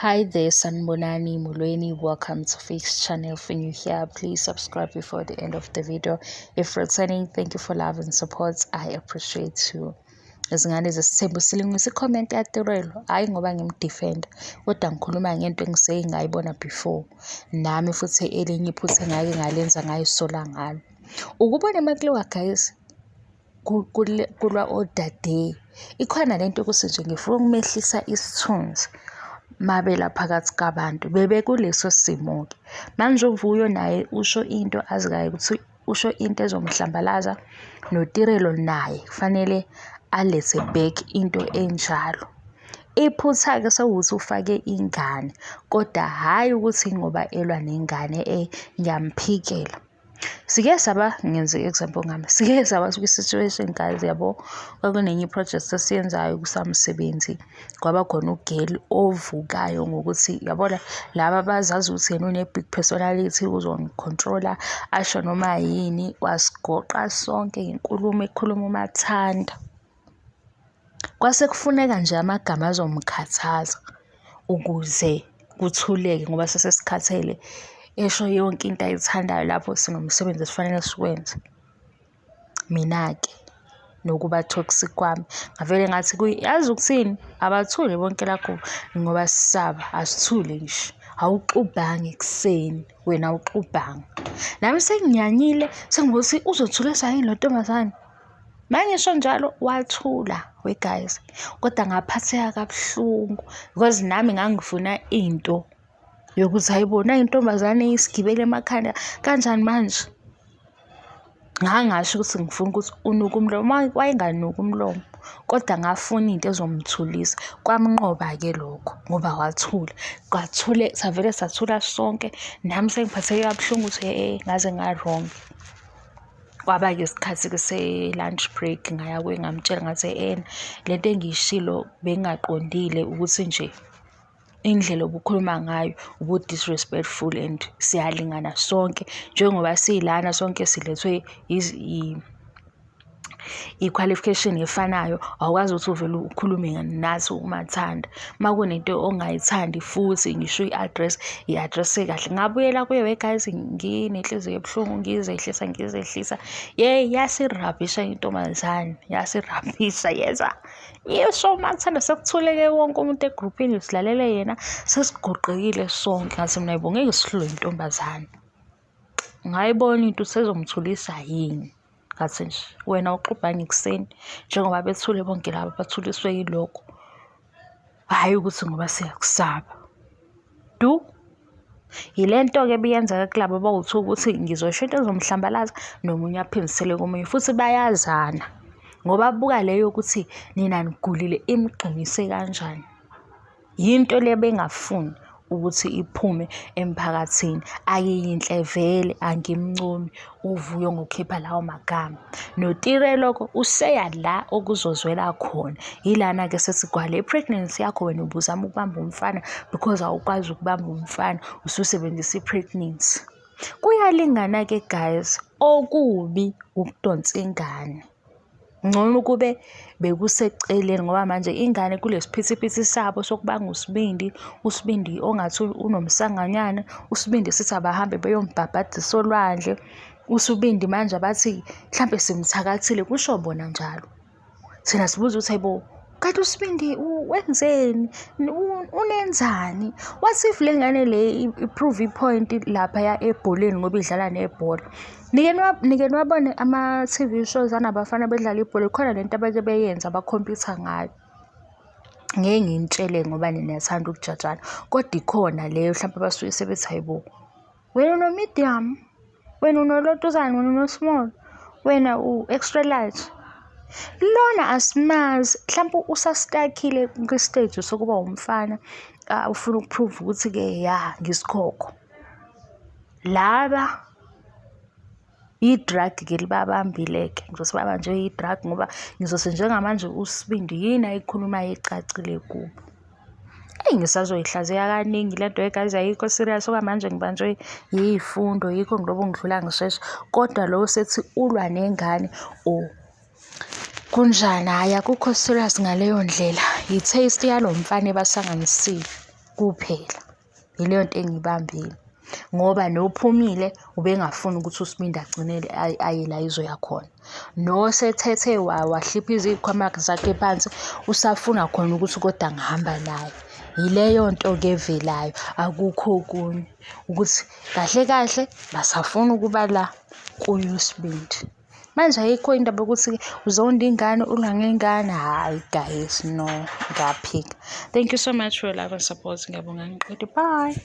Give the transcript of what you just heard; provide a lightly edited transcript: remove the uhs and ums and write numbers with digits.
Hi there, Sanibonani Molweni. Welcome to Fix Channel. If you're new here, please subscribe before the end of the video. If returning, thank you for love and support. I appreciate you. Izingane zesithembu silungisa i-comment yaTirelo, hhayi ngoba ngim-defend, kodwa ngikhuluma ngento engiseke ngayibona before. Nami futhi elinye iphutha engake ngalenza ngayisola ngalo. Ukubona makuliwa guys, kulwa odade. Ikhona lento yokuthi nje ngifuna ukumehlisa isithunzi mabela phakathi kwabantu bebe kuleso simo-ke. Manje uVuyo naye usho into azi kahle ukuthi usho into ezomhlambalaza, noTirelo naye kufanele alethe back into enjalo. Iphutha-ke sekuwukuthi ufake ingane, kodwa hhayi ukuthi ngoba elwa nengane ngiyamphikela. Sike saba, ngenze i-example ngami, sike saba kwi-situation guys yabo, kwakunenye i-project esiyenzayo kusamsebenzi, kwaba khona u-girl ovukayo ngokuthi yabona laba abazazi ukuthi yena une-big personality uzongi-control-a asho noma yini, wasigoqa sonke ngenkulumo ekhuluma umathanda. Kwase kufuneka nje amagama azomkhathaza ukuze kuthuleke ngoba sesesikhathele esho yonke into ayithandayo lapho sinomsebenzi esifanele siwenze. Mina-ke nokuba toxic kwami ngavele ngathi kuye, yazi ukuthini, abathule bonke lakho ngoba sisaba, asithule nje, awuxubhanga ekuseni wena awuxubhanga. Nami senginyanyile sengibuthi uzothuliswa yini lo ntombazane. Mangisho njalo wathula we guys, kodwa ngaphatheka kabuhlungu because nami ngangifuna into yokuthi hayi bo nayi intombazane isigibele emakhanda kanjani manje. Ngangasho ukuthi ngifuna ukuthi unuke umlomo, wayenganuki umlomo, kodwa ngafuna into ezomthulisa. Kwamnqoba-ke lokho ngoba wathula, kwathule savele sathula sonke. Nami sengiphatheke kabuhlungu ukuthi ngaze nga-wrong. Kwaba-ke isikhathi-ke se-lunch break, ngaya kuye ngamtshela ngathi ena lento engiyishilo bengingaqondile ukuthi nje indlela obukhuluma ngayo ubu-disrespectful and siyalingana sonke njengoba silana sonke silethwe i-qualification efanayo, awukwazi ukuthi uvele ukhulume nathi umathanda. Uma kunento ongayithandi futhi ngisho i-address, i-address-e kahle. Ngabuyela kuye we guys nginenhliziyo ebuhlungu ngizehlisa ngizehlisa. Yeyi yasirabhisha intombazane, yasirabhisha yeza. Yesho umathanda sekuthuleke wonke umuntu egruphini silalele yena sesigoqekile sonke. Ngathi mina hhayi bo ngeke sihlulwe intombazane. Ngayibona into usezomthulisa yini. Ngathi nje wena awuxubhanga ekuseni njengoba bethule bonke laba bathuliswe yilokho. Hhayi ukuthi ngoba siyakusaba. Du. Yile nto-ke ebiyenzeka kulaba abawu-two ukuthi ngizosho into ezomhlambalaza nomunye aphindisele komunye futhi bayazana ngoba buka le yokuthi nina nigulile imgximise kanjani. Yinto le bengafuni ukuthi iphume emphakathini. Akuyinhle vele, angimncomi uVuyo ngokukhipha lawo magama. NoTirelo-ke useya la okuzozwela khona. Yilana-ke sethi kwale i-pregnancy yakho wena ubuzama ukubamba umfana because awukwazi ukubamba umfana ususebenzisa i-pregnancy. Kuyalingana-ke guys, okubi ukudonsa ingane. Ngcono ukube bekuseceleni ngoba manje ingane kulesi phithiphithi sabo sokubanga uSibindi, uSibindi ongathi unomsanganyana, uSibindi sithi abahambe beyombhabhadisa olwandle, uSibindi manje abathi mhlampe simthakathile, kusho bona njalo. Thina sibuza ukuthi hayibo, kanti uSibindi wenzeni, unenzani? What if le ngane le i-prove i-point laphaya ebholeni ngoba idlala nebhola. Nike niwabone ama-T_V shows anabafana bedlala ibhola, ikhona lento abake beyenza abakhompyutha ngayo. Ngeke nginitshele ngoba nina niyathanda ukujajana, kodwa ikhona leyo hlampe abasuke sebethi hhayi bo, wena uno-medium, wena unolotuzana, wena uno-small, wena u-extra large. Lona asimazi, hlampe usa-stuck-ile kwi-stage sokuba umfana, ufuna uku-prove ukuthi-ke ya ngisikhokho. Laba i-drug-ke libabambile-ke, ngizothi babanjwe i-drug ngoba ngizothi njengamanje uSibindi yini ayikhulumayo ecacile kubo. Eyi ngisazoyihlaziya kaningi le nto guys, ayikho serious okwamanje ngibanjwe yiy'fundo yikho ngilobe ngidlula ngishesha. Kodwa lo osethi ulwa nengane or kunjani, hhayi akukho serious ngaleyo ndlela. I-taste yalo mfana ebasanganisile. Kuphela. Yileyo nto engiyibambile. Ngoba nophumile ubengafuni ukuthi uSibindi agcine aye la ezoya khona. Nosethethe wahliphiza iy'khwama zakhe phansi usafuna khona ukuthi kodwa ngihamba naye. Yileyo nto-ke evelayo, akukho okunye. Ukuthi kahle kahle basafuna ukuba la kuye uSibindi. Manje ayikho indaba yokuthi uzonda ingane ulwa ngengane, hhayi guys no, ngiyaphika. Thank you so much for your love and support. Ngiyabonga angiqedi, bye.